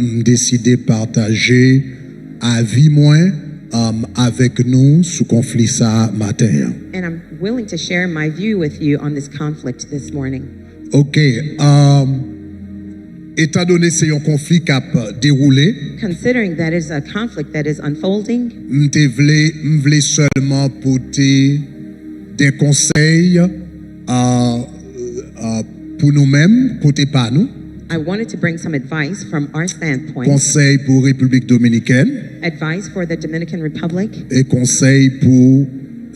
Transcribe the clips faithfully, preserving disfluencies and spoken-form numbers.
M deside pataje avi mwen, um, avèk nou sou konfli sa a maten an. And I'm willing to share my view with you on this conflict this morning. Ok, um, etan done se yon konfli k ap dewoule, Considering that is a conflict that is unfolding, m te vle, m vle sèlman pote de konsèy, uh, uh, pou nou menm, kote pa nou. I wanted to bring some advice from our standpoint, Konsèy pou Repiblik Dominikèn advice for the Dominican Republic, e konsèy pou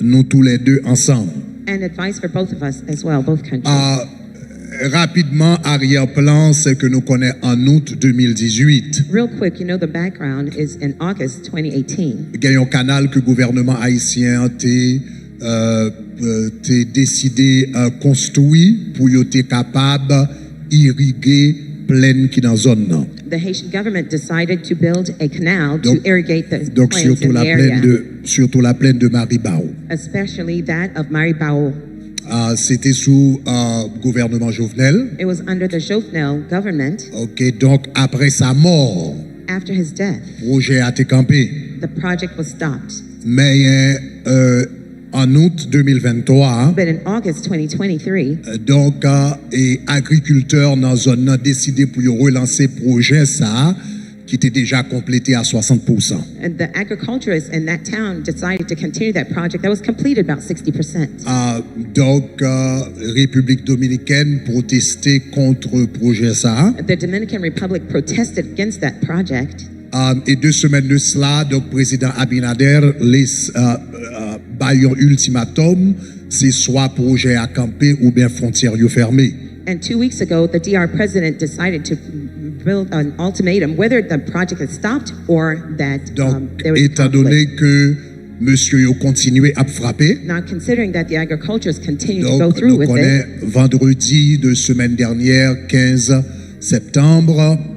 nou toulède ansanm. and advice for both of us as well, both countries. Uh, rapidman, aryè plan, se ke nou konnen an out de mil dizuit, Real quick, you know the background is in August twenty eighteen. Gen yon kanal ke gouvènman ayisyen an te, uh, uh, te deside, uh, konstwi pou yo te kapab irige plèn ki nan zòn nan. The Haitian government decided to build a canal to Donk- irrigate the Donk, plains surtout in the la plaine area, de, surtout la plaine de Maribaw. Especially that of Maribaw. Uh, se te sou, uh, gouvènman Jovenel. It was under the Jovenel government. Ok, donk, apre sa mò, After his death, pwojè a te kanpe. The project was stopped. Men, uh, an out de mil venntwa, But in August twenty twenty-three, uh, donk, uh, e agrikiltè nan zòn nan deside pou yo relanse pwojè sa a, ki te deja konplete a swasant pousan. and the agriculturists in that town decided to continue that project that was completed about sixty percent. Uh, donk, uh, Repiblik Dominikèn pwoteste kont pwojè sa a. The Dominican Republic protested against that project. Um, e de semèn de sla, donk, Prezidan Abinader les, uh, uh, bay yon iltimatòm, se swa pwojè a kanpe oubyen fwontyè yo fèmen. And two weeks ago, the D R president decided to build an ultimatum whether the project had stopped or that um, Donk, there was a etan done conflict. Ke mesye yo kontinye ap frape, Now, considering that the agriculturists continue to go donk, through nou with it, konnen vandredi de semèn dènyè, kenz septanm,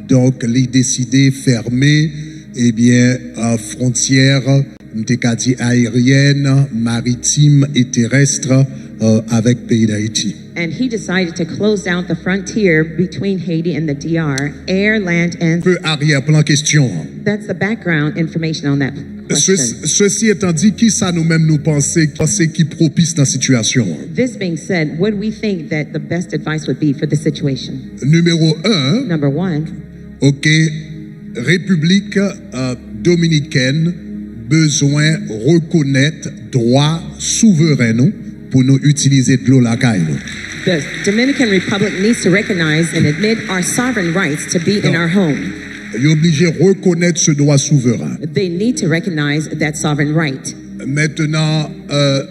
donk, li deside fèmen, ebyen, uh, fwontyè, m te ka di, aeryèn, maritim e terès, uh, avèk peyi Dayiti. and he decided to close down the frontier between Haiti and the D R, air, land, and Ke aryè plan kesyon an. That's the background information on that Se- question. Sesi etan di, ki sa nou menm nou panse, panse ki pwopis nan sitiyasyon an? This being said, what do we think that the best advice would be for the situation? Nimewo en, Number one, ok, Repiblik, uh, Dominikèn bezwen rekonèt dwa souveren nou pou nou itilize dlo lakay nou. the Dominican Republic needs to recognize and admit our sovereign rights to be in No. Our home. Yo oblije rekonèt se dwa souveren. They need to recognize that sovereign right. Mentnan, uh,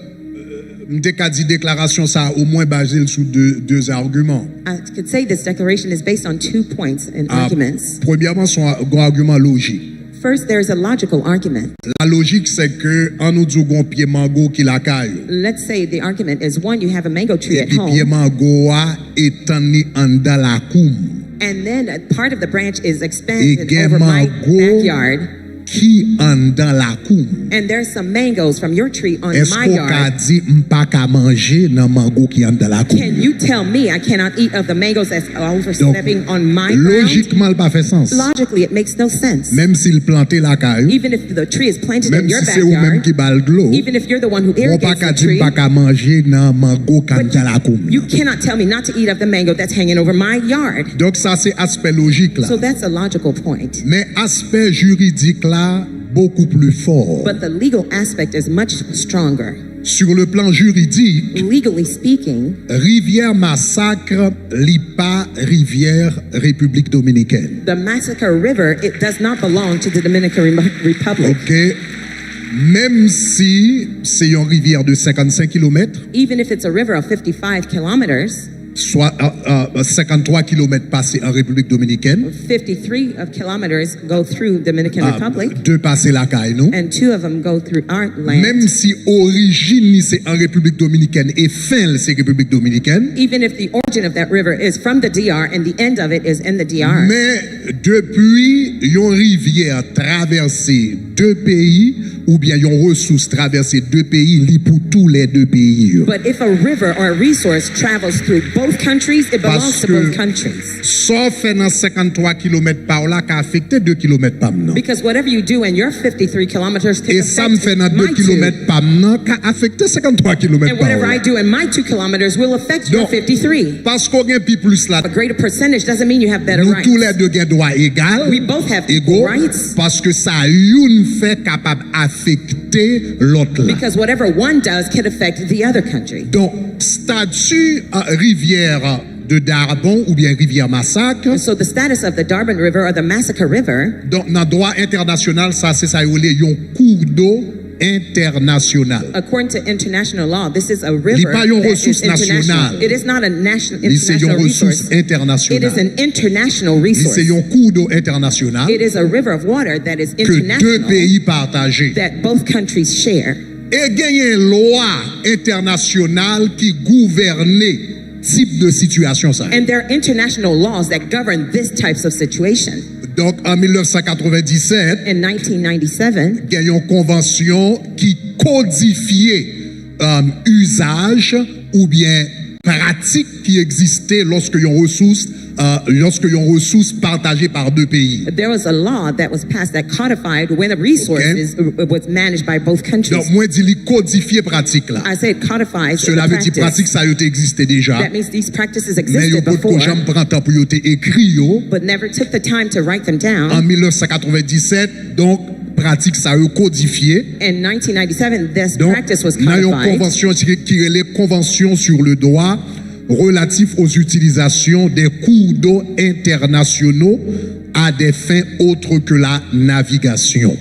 m te ka di deklarasyon sa a omwen baze l sou de, de agiman. I could say this declaration is based on two points and Ah, arguments. Premyèman, se yon agiman lojik. First, there is a logical argument. La lojik, se ke, an nou di w gon pye mango ki lakay ou. Let's say the argument is one, you have a mango tree at Epi pye home, mango a etann li anndan lakou m. And then a part of the branch is E expanded gen over my mango backyard, ki anndan lakou m. And there's some mangoes from your tree on Èske my w ka yard. Di m pa ka manje nan mango ki anndan lakou m? Can you tell me I cannot eat of the mangoes that's Donk, overstepping on my ground? Lojikman, l pa fè sans. Logically, it makes no sense. Menm si l plante lakay ou, Even if the tree is planted in menm your si se ou menm backyard, ki ba l dlo, even if you're the one who ou pa irrigates ka the di m tree, pa ka manje nan mango ki but anndan lakou m. You cannot tell me not to eat of the mango that's hanging over my yard. Donk, sa se aspè lojik la. So that's a logical point. Men aspè jiridik la bokou pli fò. But the legal aspect is much stronger. Sur le plan juridique, Legally speaking, Rivyè Masak li pa rivyè Repiblik Dominikèn. The Massacre River, it does not belong to the Dominican Re- Republic. Ok. Menm si se yon rivyè de senkannsenk kilomèt, Even if it's a river of fifty-five kilometers, swa, uh, uh, senkanntwa kilomèt pase an Repiblik Dominikèn, fifty-three of kilometers go through Dominican uh, Republic, de pase lakay nou. And two of them go through our land. Menm si orijin li se an Repiblik Dominikèn e fen l se Repiblik Dominikèn, Even if the origin of that river is from the D R and the end of it is in the D R, men depi yon rivyè travèse de peyi, oubyen yon resous travèse de peyi, li pou tou lè de peyi yo. But if a river or a resource travels through both countries, it belongs to Paske- both countries. Sa w fè nan senkanntwa kilomèt pa w la ka afekte de kilomèt pa m nan. Because whatever you do in your fifty-three kilometers can E sa m affect fè nan my de two. Kilomèt pa m nan ka afekte senkanntwa kilomèt And pa w whatever I la. Do in my two kilometers will affect your Donk, fifty-three. Paske w gen pi plis la, A greater percentage doesn't mean you have better nou rights. Tou lè de gen dwa egal, We both have ego, equal rights. Paske sa youn fè kapab afekte lòt la. Because whatever one does can affect the other country. Donk, stati uh, rivyè de Darbon oubyen rivyè Masak, So the status of the Darwin River or the Massacre River, donk nan dwa entènasyonal, sa se sa yo rele yon kou do entènasyonal. According to international law, this is a river Li pa yon that is resous international. Nasyonal. It is not a national Li se international yon resous resource. It is entènasyonal. An international Li resource. Se yon kou do entènasyonal It is a river of water that is ke de international peyi pataje. That both countries share. E genyen lwa entènasyonal ki gouvène tip de sitiyasyon sa. And there are international laws that govern this types of situation. Donk, an mil nèf san katrevenndisèt, In nineteen ninety-seven, gen yon konvansyon ki kodifye um, izaj oubyen pratik ki egziste lòske yon resous uh, lòske yon resous pataje pa de peyi. There was a law that was passed that codified when a resource Okay. is, uh, was managed by both countries. Donk, mwen di li kodifye pratik la. I said codifies Sela the vle di pratik practice. Sa yo te egziste deja, That means these practices men yo existed potko before, janm pran tan pou yo te ekri yo, but never took the time to write them an down. mil nèf san katrevenndisèt, donk, pratik sa yo kodifye. In nineteen ninety-seven, this Donk, practice was nan yon codified. Konvansyon ki ki rele Convention sur le droit relatif aux utilisations des cours d'eau internationaux à des fins autres que la navigation.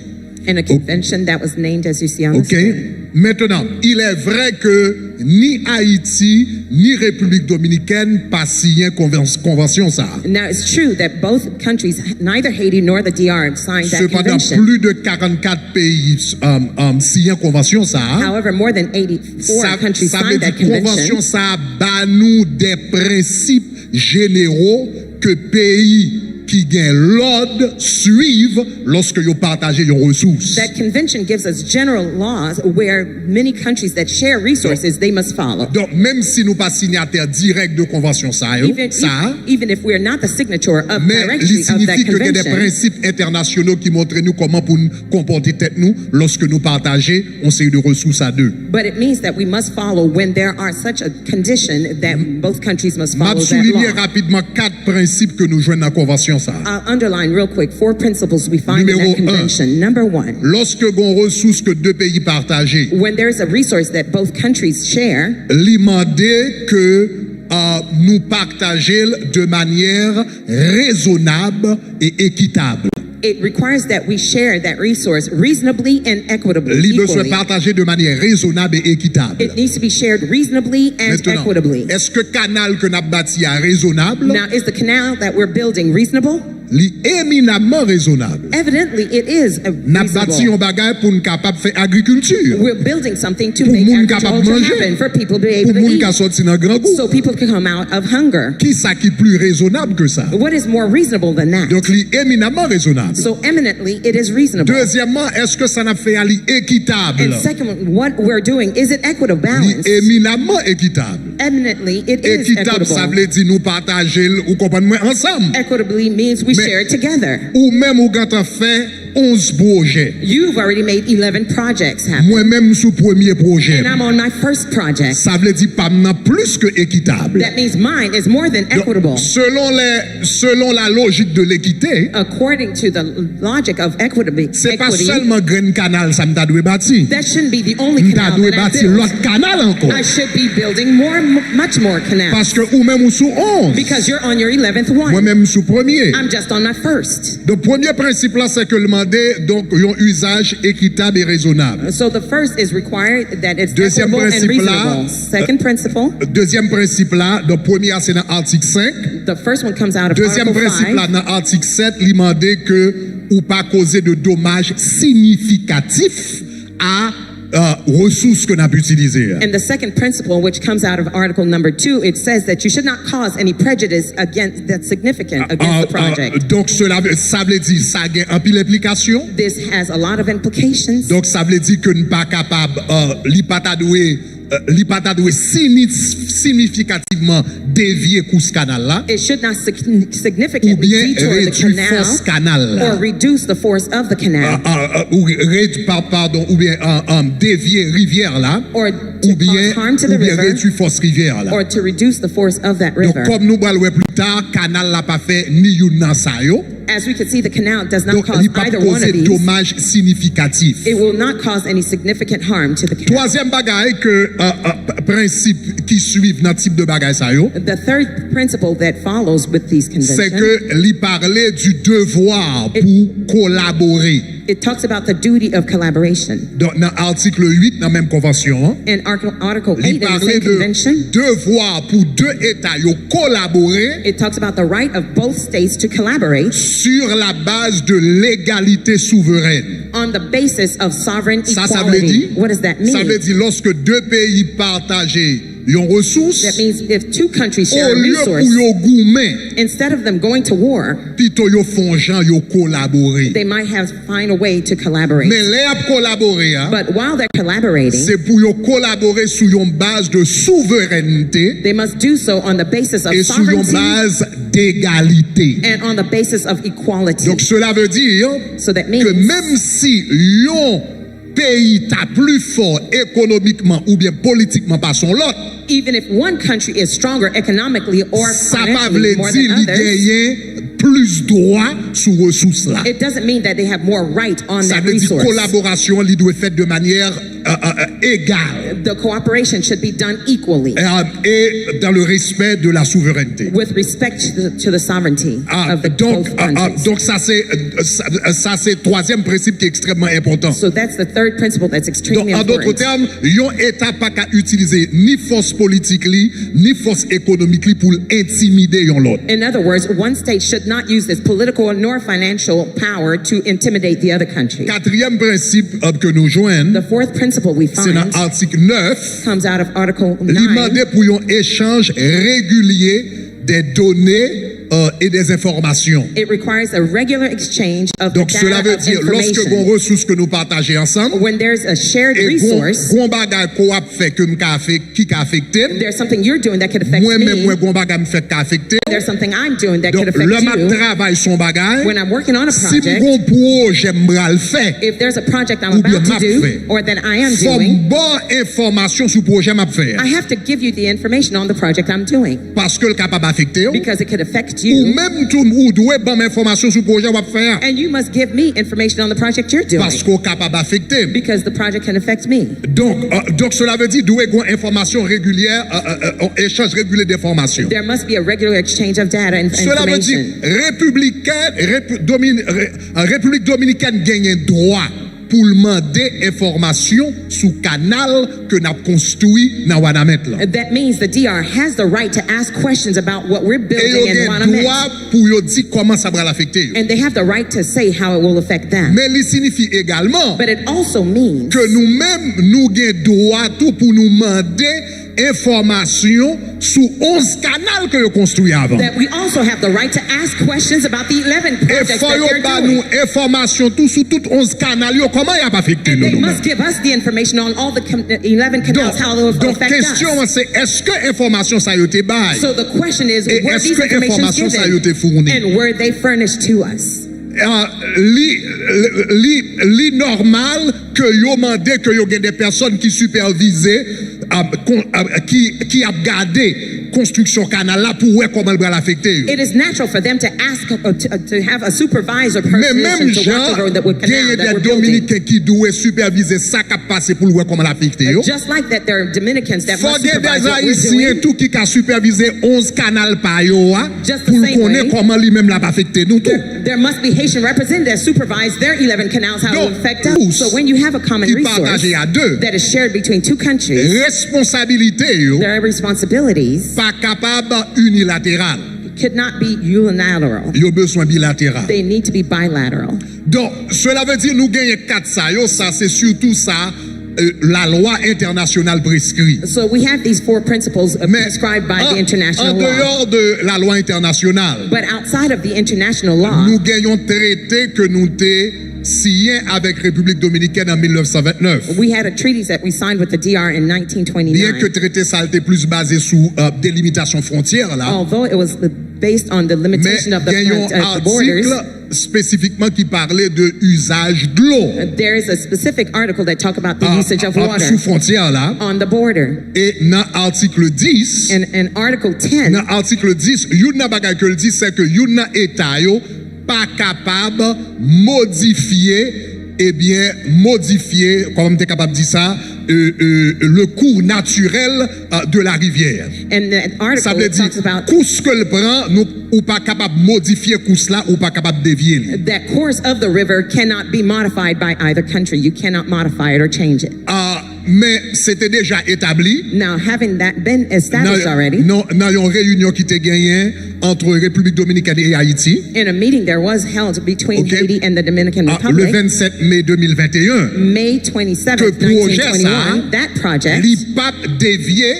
In a convention that was named as you see on the OK? screen. Maintenant, il est vrai que ni Haïti, ni République dominicaine pa siyen konvans- konvansyon sa a. Now, it's true that both countries, neither Haiti nor the D R, signed that Sepandan, convention. Plis de karannkat peyi um, um, siyen konvansyon sa a. However, more than eighty-four Sa, countries sa vle signed di that convention. Konvansyon sa a ba nou de prensip jenewo ke peyi ki gen lòd swiv lòske yo pataje yon resous. That convention gives us general laws where many countries that share resources, they must follow. Donk, menm si nou pa sinyatè dirèk de konvansyon sa yo, Even, sa a, even if we're not the signature of men li directly of that siyifi ke gen de convention, prensip entènasyonal ki montre nou kòman pou n konpòte tèt nou lòske nou pataje yon seri de resous a de. But it means that we must follow when there are such a condition that both countries must M ap follow that soulinye law. Rapidman kat prensip ke nou jwenn nan konvansyon sa a. I'll underline real quick four principles we find in Numéro that convention. Number one, Lòske gon resous ke de peyi pataje, when there's a resource that both countries share, li mande ke uh, nou pataje l de manyè rezonab e ekitab. It requires that we share that resource reasonably and equitably. Li bezwen Equally. Pataje de manyè rezonab e ekitab. It needs to be shared reasonably and Maintenant, equitably. Èske kanal ke n ap bati a rezonab? Now, is the canal that we're building reasonable? Li eminamman rezonab. Evidently, it is a N ap bati reasonable. Yon bagay pou n kapab fè agrikilti. We're building something to Pou make moun kapab agriculture manje. Happen for people to be Pou able to moun eat, ka sòti nan grangou. So people can come out of hunger. Kisa ki pli rezonab ke sa? What is more reasonable than that? Donk, li eminamman rezonab. So eminently, it is reasonable. Dezyèmman, èske sa n ap fè a li ekitab? And second, what we're doing, is it equitable, Li balanced? Eminamman ekitab. Eminently, it is Ekitab, sa equitable. Vle di nou pataje l, ou konprann mwen, ansanm. Equitably means we Men- share it together. Ou menm ou gentan fè onz pwojè. You've already made eleven projects happen. Mwen menm sou premye pwojè. And I'm on my first project. Sa vle di pa m nan plis ke ekitab. That means mine is more than equitable. Selon, les, selon la logique de l'équité, According to the logic of equity, se pa equity, Sèlman grenn kanal sa m ta dwe bati. That shouldn't be the only M ta canal dwe that I bati build. Lòt kanal ankò. I should be building more, m- much more canals. Paske ou menm ou sou onz. Because you're on your eleventh one. Mwen menm m sou premye. I'm just on my first. Donk, premye prensip la, se ke l mande donk, yon izaj ekitab e rezonab. So the first is required that it's Dezyèm equitable and prensip la, reasonable. Second principle, Dezyèm prensip la, donk, premye a se nan atik senk. The first one comes out of Dezyèm Article prensip la, five. Nan atik sèt, li mande ke ou pa koze de domaj siyifikatif a uh, resous ke n ap itilize a. And the second principle, which comes out of article number two, it says that you should not cause any prejudice against that's significant against Uh, the project. uh, donk, cela veut- sa vle di sa gen anpil enplikasyon. This has a lot of implications. Donk, sa vle di ke n pa kapab, uh, li pa ta dwe, uh, li pa ta dwe sini- sinifikativeman devye kous kanal la. It should not sig- significantly Oubyen detour the redwi fòs canal kanal la. Or reduce the force of the canal. Uh, uh, uh, ou re- pa- pardon, oubyen uh, um, devye rivyè la. Or to Oubyen, cause harm to the oubyen river. Redwi fòs rivyè la. Or to reduce the force of that Donk, river. Kòm nou pral wè pli ta, kanal la pa fè ni youn nan sa yo. As we can see, the canal does not Donk, cause li pa either pou one of koze these. Domaj sinifikasyon. It will not cause any significant harm to the canal. Twazyèm bagay ke uh, uh, prensip ki swiv nan tip de bagay sa yo, The third principle that follows with these se conventions, ke li pale du devoir pou kolabore. It talks about the duty of collaboration. Donk, nan atik uit nan menm konvansyon an, In Article, Article li eight in the pale same de convention, devwa pou de eta yo kolabore it talks about the right of both states to collaborate sur la base de l'égalité souveraine. On the basis of sovereign Sa, sa vle di, equality. What does that mean? Sa vle di lòske de peyi pataje yon resous, That means if two countries share a olye resource, pou yo goumen, instead of them going to war, pito yo fè yon jan yo kolabore. They might have find a way to collaborate. Men lè y ap kolabore a, But while they're collaborating, se pou yo kolabore sou yon baz de souverènte they must do so on the basis of e sou yon sovereignty baz degalite. And on the basis of equality. Donk, sela vle di So that ke means menm si yon peyi ta pli fò ekonomikman oubyen politikman pase yon lòt, even if one country is stronger economically or sa pa vle financially more di than li others, genyen plis dwa sou resous la. It doesn't mean that they have more right on Sa that vle di resource. Kolaborasyon an li dwe fèt de manyè euh, euh, euh, égale The cooperation should be done equally euh, et dans le respect de la souveraineté. With respect to the, to the sovereignty Ah, of the donc, both ah, ah, countries. Donc, ça, c'est euh, ça, ça, c'est troisième principe qui est extrêmement important. So that's the third principle that's Donc, extremely en d'autres important. Termes, yon eta pa ka itilize ni fòs politik li, ni fòs ekonomik li pou l entimide yon lòt. In other words, one state should not use its political nor financial power to intimidate the other country. Katriyèm prensip euh, ke nou jwenn, The fourth principle we se nan find atik nèf, comes out of Article li nine. Mande pou yon echanj regilye de done euh, e de enfòmasyon. It requires a regular exchange of the Donk, sela data vle of di, lòske gon information. Resous ke nou pataje ansanm, When there's a shared e gon, resource, gon bagay ke w ap fè ke m ka afek, ki ka afekte m, there's something you're doing that could affect mwen menm me. Mwen gon bagay m fè k ka afekte w. There's something I'm doing that could Donk, affect lè m ap you. Travay sou yon bagay, When I'm working on a Si m project, gon pwojè m pral fè, If there's a project I'm Oubyen about m to ap do fè. Or that I am Fò doing, m ba w enfòmasyon sou pwojè m ap fè a. I have to give you the information on the project I'm doing Paske l kapab afekte w. Because it could affect Ou you. Menm tou, ou dwe ban m enfòmasyon sou pwojè w ap fè a. And you must give me information on the project you're doing Paske w kapab afekte m. Because the project can affect me. Donk, euh, donk, sela vle di dwe gon enfòmasyon regilyè, euh, euh, euh, echanj regilye de enfòmasyon. There must be a regular exchange of data and Sela vle di information. Repibliken, Repi- Domin- Re- euh, Repiblik Dominikèn genyen dwa pou l mande enfòmasyon sou kanal ke n ap konstwi nan Wanament lan. That means the D R has the right to ask questions about what we're E yo building in gen Wanament. Dwa pou yo di kòman sa pral afekte yo. And they have the right to say how it will affect them. Men li sinifi egalman But it also means ke nou menm nou gen dwa tou pou nou mande enfòmasyon sou onz kanal ke yo konstwi avan. That we also have the right to ask questions about the eleven E projects fò that yo they're ba doing. Nou enfòmasyon tou sou tout onz kanal yo, kòman y ap afekte And nou they nou must menm. Give us the information on all the com- eleven canals, how it will Donk, affect us. Kesyon an se, èske enfòmasyon sa yo te bay? So the question is, E were these èske informations enfòmasyon sa yo te given founi? And were they furnished to us? Ah, li, li, li nòmal ke yo mande ke yo gen de pèsòn ki sipèvize, ah, kon- ah, ki, ki ap gade konstriksyon kanal la pou wè kòman l pral afekte yo. It is natural for them to ask uh, to, uh, to have a supervisor Men person menm to watch jan over the canal genyen that de we're building. Dominiken ki dwe sipèvize sa k ap pase pou l wè kòman l afekte yo. Just like that, there are Dominicans that Fò must gen de supervise what we're Ayisyen doing. Tou ki ka sipèvize onz kanal pa yo a Just the pou l same konnen way. Kòman li menm l ap afekte nou tou. There, there must be Haitian representatives that supervise their eleven canals, how it will Donk, affect us. Resous So when you have a common ki resource pataje a de. That is shared between two countries, Responsabilite yo their responsibilities pa kapab inilateral. Could not be unilateral. Yo bezwen bilateral. They need to be bilateral. Donk, sela vle di nou genyen kat sa yo, sa se sitou sa euh, la loi internationale prescrit. So we have these four principles uh, Men prescribed by the an, international an law. Dehors de la loi internationale, But outside of the international law, nou gen yon trete ke nou te siyen avèk Repiblik Dominikèn an mil nèf san vennèf. We had a treaties that we signed with the D R in Byen ke nineteen twenty-nine. Trete sa te plis baze sou uh, delimitasyon fwontyè la, Although it was the, based on the men limitation of the, gen yon front, uh, the borders, atik spesifikman ki pale de usage dlo. there is a specific article that talk about the Ah, usage of ah, water sou fwontyè la. On the border. E nan atik dis, And, and Article ten, nan atik dis, youn nan bagay ke l di, se ke youn nan eta yo pa kapab modifye, ebyen, modifye, kòman m te kapab di sa, euh, euh, le cours naturel euh, de la rivière. And that Sa article vle di, talks about kous ke l pran, nou, ou pa kapab modifye kous la, ou pa kapab devye li. That course of the river cannot be modified by either country. You cannot modify it or change it. Ah, men se te deja etabli Now, having that been nan, established already, nan, nan yon reyinyon ki te genyen ant Repiblik Dominikèn e Ayiti, in a meeting there was held between Ok. Haiti and the Dominican ah, le Republic, vennsenk me de mil venteyen, May ke twenty-seventh, pwojè sa, nineteen twenty-one, that project, li p ap devye,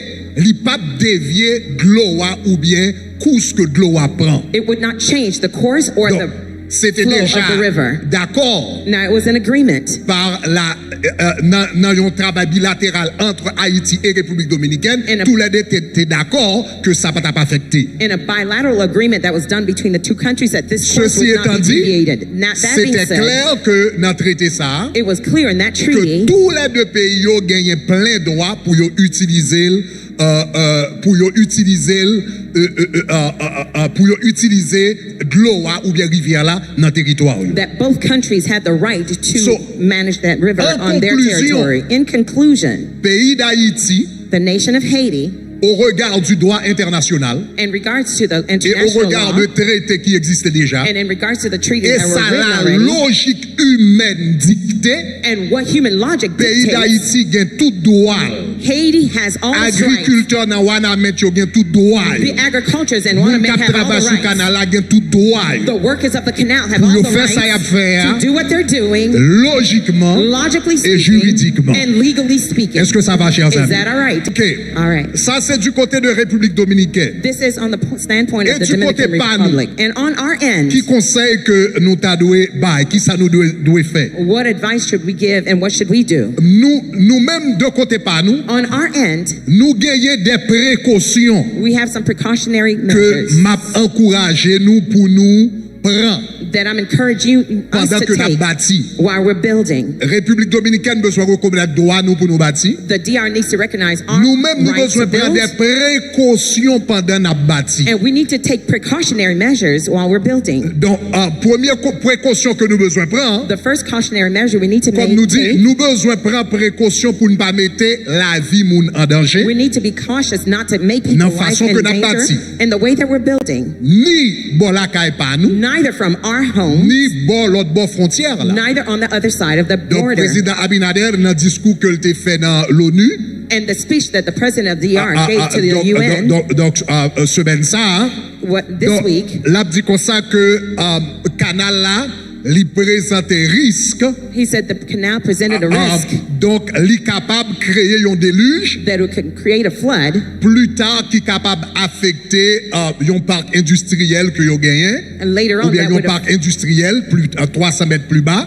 li p ap devye dlo a oubyen kous ke dlo a pran. It would not change the course or Donk, the se te flow deja of the river. Dakò Now, it was an agreement par la, euh, nan, nan yon travay bilateral ant Ayiti e Repiblik Dominikèn, And a- toulède te, te dakò ke sa pa t ap afekte. in a bilateral agreement that was done between the two countries that this course Ceci would not étant be dit, deviated. Now, that being C'était said, clair que nan trete sa, it was clear in that ke treaty toulède peyi yo genyen plen dwa pou yo itilize l, euh, euh, pou yo itilize l, euh, euh, euh, euh, euh, euh, pou yo itilize dlo a oubyen rivyè la nan teritwa yo. that both countries had the right to So, manage that river en on their conclusion, territory. In conclusion, Peyi Dayiti, the nation of Haiti, au regard du droit international in regards to the et au international regard law, de traités qui existaient déjà, and in regards to the treaties et that were ça written la already, logique humaine dictée, and what human logic peyi dictates, Dayiti gen tout dwa l. Haiti has all its rights. Agrikiltè nan Wanament yo gen tout dwa The yo. agricultures and Moun Wanament k ap have all travay the sou rights. Kanal la gen tout dwa yo. The workers of the canal have Pou all yo the fè sa y ap rights fè a, to do what they're doing, lojikman logically e speaking, jiridikman. and legally speaking. Èske sa va, chers Is amis? That all right? Ok. All right. Sa se du côté de République Dominicaine. This is on the p- standpoint E of the du côté Dominican pa nou, Republic. And on our end, ki konsèy ke nou ta dwe bay, ki sa nou dwe, dwe fè? What advice should we give and what should we do? Nou, nou menm de kote pa nou, On our end, nou genyen de prekosyon we have some precautionary ke measures m ap ankouraje nou pou nou pran that I'm encouraging us pandan to ke n ap take bati. While we're building. Repiblik Dominikèn bezwen rekonèt dwa nou pou nou bati. The D R needs to recognize our Nou menm nou right to bezwen pran build, de prekosyon pandan n ap bati. And we need to take precautionary measures while we're building. Donk, uh, premye ko- prekosyon ke nou bezwen pran, The first cautionary measure we need to kòm make, nou di, take, nou bezwen pran prekosyon pou n pa mete lavi moun an danje. We need to be cautious not to make people Nan life fason ke in n ap danger bati. In the way that we're building, Ni bò lakay pa nou, neither from our homes, ni bò lòt bò fwontyè la. Neither on the other side of the Donk, border. Prezidan Abinader, nan diskou ke l te fè nan l'ONU, And the speech that the president of the D R ah, gave ah, to the donk, U N donk, donk, donk, ah, ah, semèn sa a, what, this donk, week, l ap di konsa ke ah, kanal la, li prezante risk. He said the canal presented a Ah, risk donk, li kapab kreye yon delij that it could create a flood pli ta ki kapab afekte ah, yon pak endistriyèl ke yo genyen, and later on oubyen that yon would pak endistriyèl pli, ah, twa san mèt pli ba,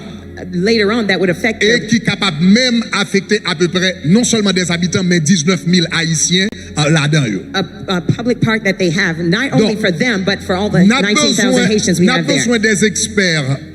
later on that would affect e them. Ki kapab menm afekte apeprè non sèlman dèzabitan, men diznèf mil Ayisyen ah, ladan yo. A, a public park that they have, not only Donk, for them, but for all the n ap nineteen thousand bezwen, Haitians we n ap have there. Bezwen des experts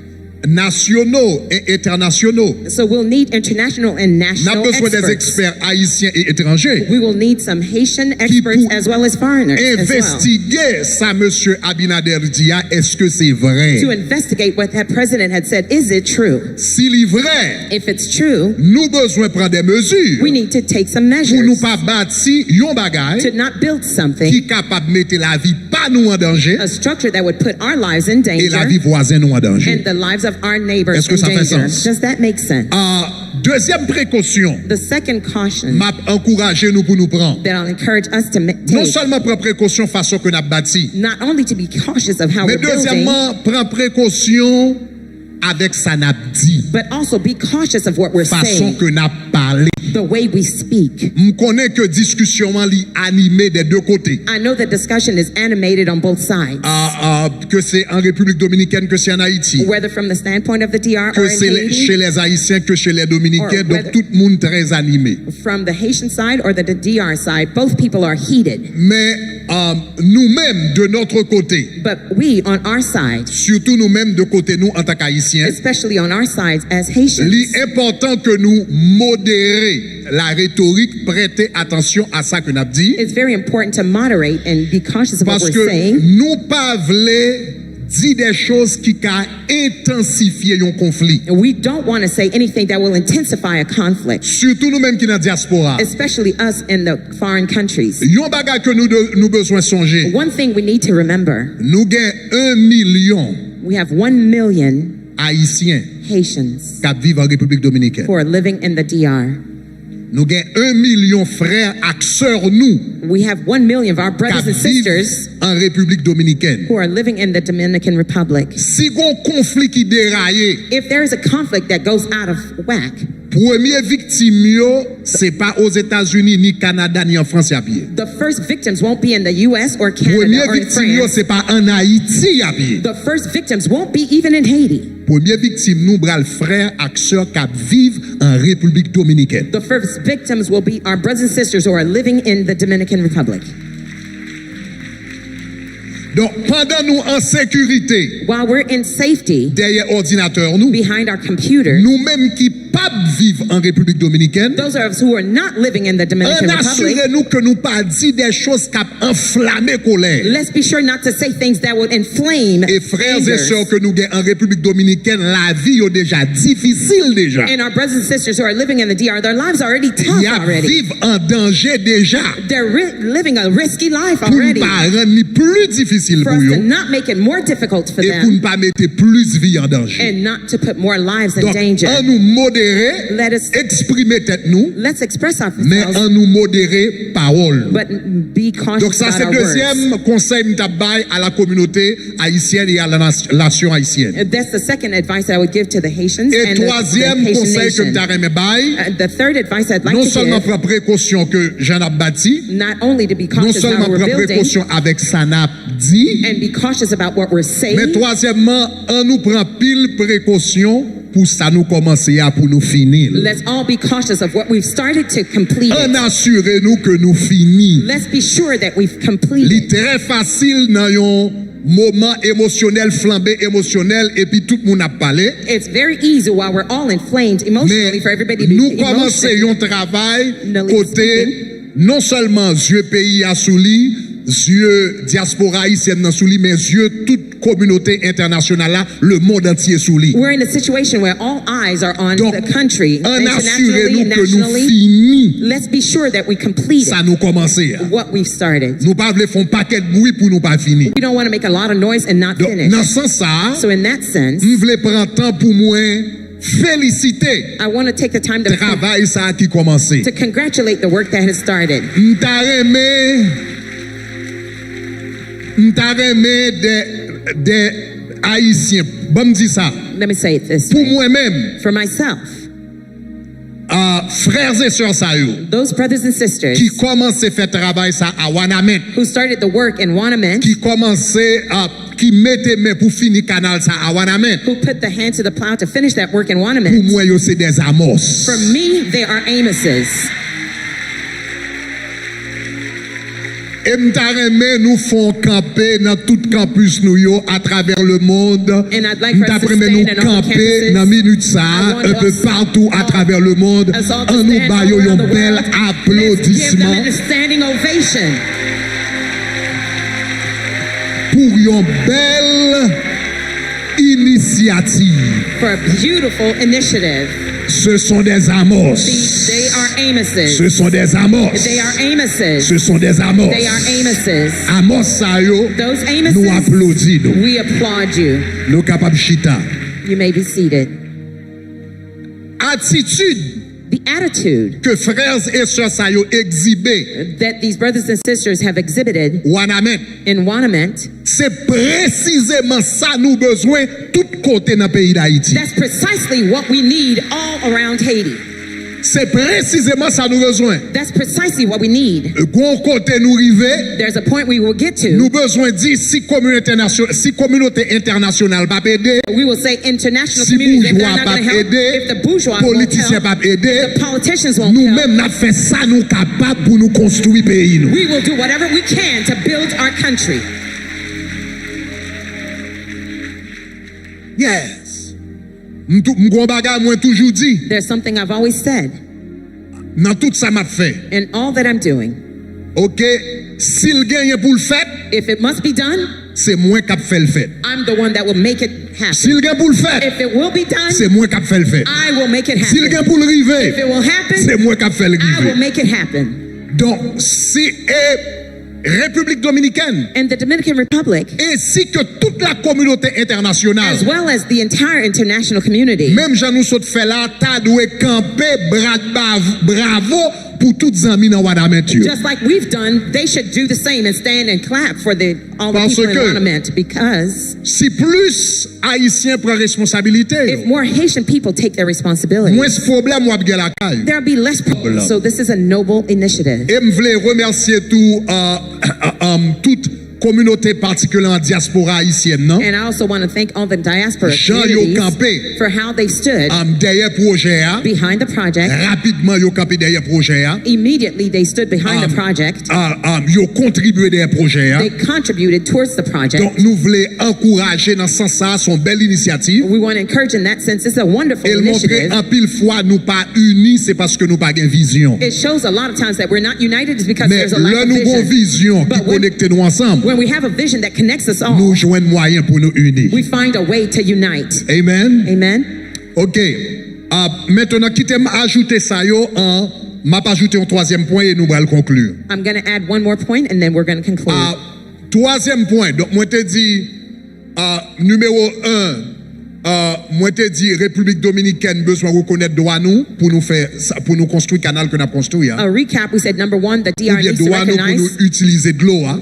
nationaux et internationaux. So we'll need international and N ap national bezwen des experts. Experts ayisyen e etranje We will need some Haitian ki experts pou as well as foreigners as well. Envestige sa mesye Abinader di a, èske se vre? To investigate what that president had said. Is it true? Si li vre, If it's true, nou bezwen pran de mezi we need to take some pou nou measures pa bati yon bagay to not build something, ki kapab mete lavi pa nou an danje a structure that would put our lives in e danger lavi vwazen nou an danje. and the lives of our neighbors Èske in sa fè danger. Sans? Does that make sense? Ah, dezyèm prekosyon The second caution m ap ankouraje nou pou nou pran. That I'll encourage us to ma- Non take, sèlman pran prekosyon fason ke n ap bati, not only to be cautious of how men we're building, dezyèmman, pran prekosyon avèk sa n ap di, but also be cautious of what we're fason saying, ke n ap pale. The way we speak. M konnen ke diskisyon an li anime dè de kote. I know that discussion is animated on both sides, Ah, ah, ke se an Repiblik Dominikèn, ke se an Ayiti, whether from the standpoint of the D R or ke in se le- Haiti, chez les Haïtiens, ke chez les Dominicains, or donk whether- tout moun trè anime. From the Haitian side or the, the D R side, both people are heated. Men um, nou menm, de notre côté, But we, on our side, sitou nou menm de kote nou antank Ayisyen, especially on our sides as Haitians, li enpòtan ke nou modere la rhétorique, prete atansyon a sa ke n ap di, it's very important to moderate and be conscious of what paske we're saying. Nou pa vle di de choz ki ka entansifye yon konfli. And we don't want to say anything that will intensify a conflict, Sitou nou menm ki nan dyaspora. Especially us in the foreign countries. Yon bagay ke nou, de, nou bezwen sonje. One thing we need to remember, Nou gen yon milyon we have one million Ayisyen Haitians k ap viv an Repiblik Dominikèn. Who are living in the D R. Nou gen yon milyon frè ak sè nou We have one million of our k brothers ap and viv sisters an Repiblik Dominikèn. Who are living in the Dominican Republic. Si gon konfli ki deraye, If there is a conflict that goes out of whack, premye viktim yo se pa Ozetazini, ni Kanada, ni an Frans y ap ye. The first victims won't be in the U S or Canada Premye or in viktim yo France. Se pa ann Ayiti y ap ye. The first victims won't be even in Haiti. Premye viktim nou pral frè ak sè k ap viv an Repiblik Dominikèn. The first victims will be our brothers and sisters who are living in the Dominican Republic. Donk, pandan nou an sekirite While we're in safety dèyè òdinatè nou, behind our computer, nou menm ki p ap viv an Repiblik Dominikèn, those of us who are not living in the Dominican ann Republic, asire nou ke nou pa di de choz k ap anflame kolè. Let's be sure not to say things that would inflame E frè e angers. Sè ke nou gen an Repiblik Dominikèn, lavi yo deja difisil deja. And our brothers and sisters who are living in the D R, their lives are already tough Y ap already. Viv an danje deja. They're ri- living a risky life Pou n already. Pa rann li pli difisil For pou us yo to not make it more difficult for e pou n them pa mete plis vi an danje. And not to put more lives in Donk, danger. Ann nou modere, Let us eksprime tèt nou, Let's express men ourselves, ann nou modere pawòl nou. But be cautious Donk, sa about se our words. Dezyèm konsèy m t ap bay a la kominote ayisyèn e a la nas- nasyon ayisyèn. That's the second advice I would give to the Haitians E and the, the twazyèm Haitian konsèy ke m nation. Ta renmen bay, Uh, the third advice I'd like non to sèlman give, Pran prekosyon ke jan n ap bati, Not only to be non cautious in how sèlman we're Pran building, prekosyon avèk sa n ap di, and be cautious about what we're saying. Men twazyèmman, ann nou pran pil prekosyon pou sa nou kòmanse a pou nou fini l. Let's all be cautious of what we've started to complete. Ann It. Asire nou ke nou fini. Let's be sure that we've Li completed. Trè fasil nan yon moman emosyonèl, flanbe emosyonèl, epi tout moun ap pale. It's very easy while we're all inflamed emotionally Men for everybody to nou be kòmanse emotional. Yon travay Mentally kote speaking. Non sèlman zye peyi a sou li, zye dyaspora ayisyèn nan sou li, men zye tout kominote entènasyonal la, lemonn antye sou li. We're in a situation where all eyes are on Donk, the country, ann asire internationally nou and ke nou nationally. Fini Let's be sure that we complete sa nou kòmanse a. What we've started. Nou pa vle fè yon pakèt bri pou nou pa fini. We don't want to make a lot of noise and not Donk, finish. Nan sans sa a, So in that sense, m vle pran tan pou mwen felisite I want to take the time to, travay sa a ki kòmanse. To congratulate the work that has started. M ta renmen, m ta renmen de, de Ayisyen, ban m di sa, Let me say it this pou way. Mwen menm, For myself, uh, frè e sè sa yo, those brothers and sisters ki kòmanse fè travay sa a Wanament, who started the work in Wanament, ki kòmanse, uh, ki mete men pou fini kanal sa a Wanament, who put the hand to the plow to finish that work in pou Wanament, mwen yo se dè Amos. For me, they are Amoses. E m ta renmen nou fè yon kanpe nan tout kanpis nou yo atravè lemonn. And I'd like M for ta us to renmen nou stand in all the kanpe campuses. Nan minit sa I a, want un peu us partout à all, travers le monde. Us all to Ann nou stand ba all yo around yon the bèl world. Let's give them aplodisman a standing ovation pou yon bèl inisyativ. For a beautiful initiative. Ce sont des Amos. These, they are Amoses. Ce sont des Amos. They are Amoses. Ce sont des Amos. They are Amoses. Amos sa yo, Those nou Amoses, aplodi nou. We applaud you. Nou kapab chita. You may be seated. Atitid The attitude ke frè e sè sa yo egzibe that these brothers and sisters have exhibited Wanament. In Wanament. Se presizeman sa nou bezwen tout kote nan peyi Dayiti. That's precisely what we need all around Haiti. Se presizeman sa nou bezwen. That's precisely what we need. Gon kote nou rive, There's a point we will get to. Nou bezwen di si kominote, nasyon, si kominote entènasyonal p ap ede, We will say international si community, if they're boujwa not p going to ap help, ede, if the bourgeois won't politisyen help, p ap ede, the politicians won't nou help, menm n ap fè sa nou kapab pou nou konstwi peyi nou. We will do whatever we can to build our country. Yes. M tou- m gon bagay mwen toujou di There's something I've always said nan tout sa m ap fè. In all that I'm doing. Ok, si l genyen pou l fèt, If it must be done, se mwen k ap fè l fèt. I'm the one that will make it happen. Si l gen pou l fèt, If it will be done, se mwen k ap fè l fèt. I will make it Si l happen. Gen pou l rive, If it will happen, se mwen k ap fè l I will rive. Make it happen. Donk, si e Repiblik Dominikèn And the Dominican Republic, ensi ke tout la kominote entènasyonal, as well as the entire international community, menm jan nou sot fè la, ta dwe kanpe bra ba- bravo pou tout zanmi nan Wanament yo. Just like we've done, they should do the same and stand and clap for the, all the Parce people in que- Wanament because Si plis Ayisyen pran responsabilite yo, if more Haitian people take their responsibility, mwens pwoblèm w ap gen lakay ou. There'll be less problems. So this is a noble initiative. E m vle remèsye tou uh, um, tout kominote, patikilyèman dyaspora ayisyèn nan, And I also want to thank all the diaspora jan yo communities kanpe for how they stood um, dèyè pwojè a. Behind the project. Rapidman, yo kanpe dèyè pwojè a. Immediately, they stood behind the Um, project. Ah, ah, yo kontribye dèyè pwojè a. They contributed towards the project. Donk, nou vle ankouraje nan sans sa a, se yon bèl inisyativ. We want to encourage in that sense. It's a wonderful E l montre initiative. Anpil fwa nou pa ini, se paske nou pa gen vizyon. It shows a lot of times that we're not united is because Men there's a lack lè of nou gen yon vision. Vizyon ki But when, konekte nou ansanm, when we have a vision that connects us all, nou jwenn mwayen pou nou ini. We find a way to unite. Amen. Amen. Ok. Ah, mentnan, kite m ajoute sa yo an. M ap ajoute yon twazyèm pwen e nou pral konkli. I'm going to add one more point and then we're going to conclude. Ah, twazyèm pwen, donk, mwen te di, ah, nimewo en, ah, mwen te di Repiblik Dominikèn bezwen rekonèt dwa nou pou nou fè sa, pou nou konstwi kanal ke n ap konstwi a. A recap, we said number one, the D R Oubyen needs to dwa nou pou recognize nou itilize dlo a.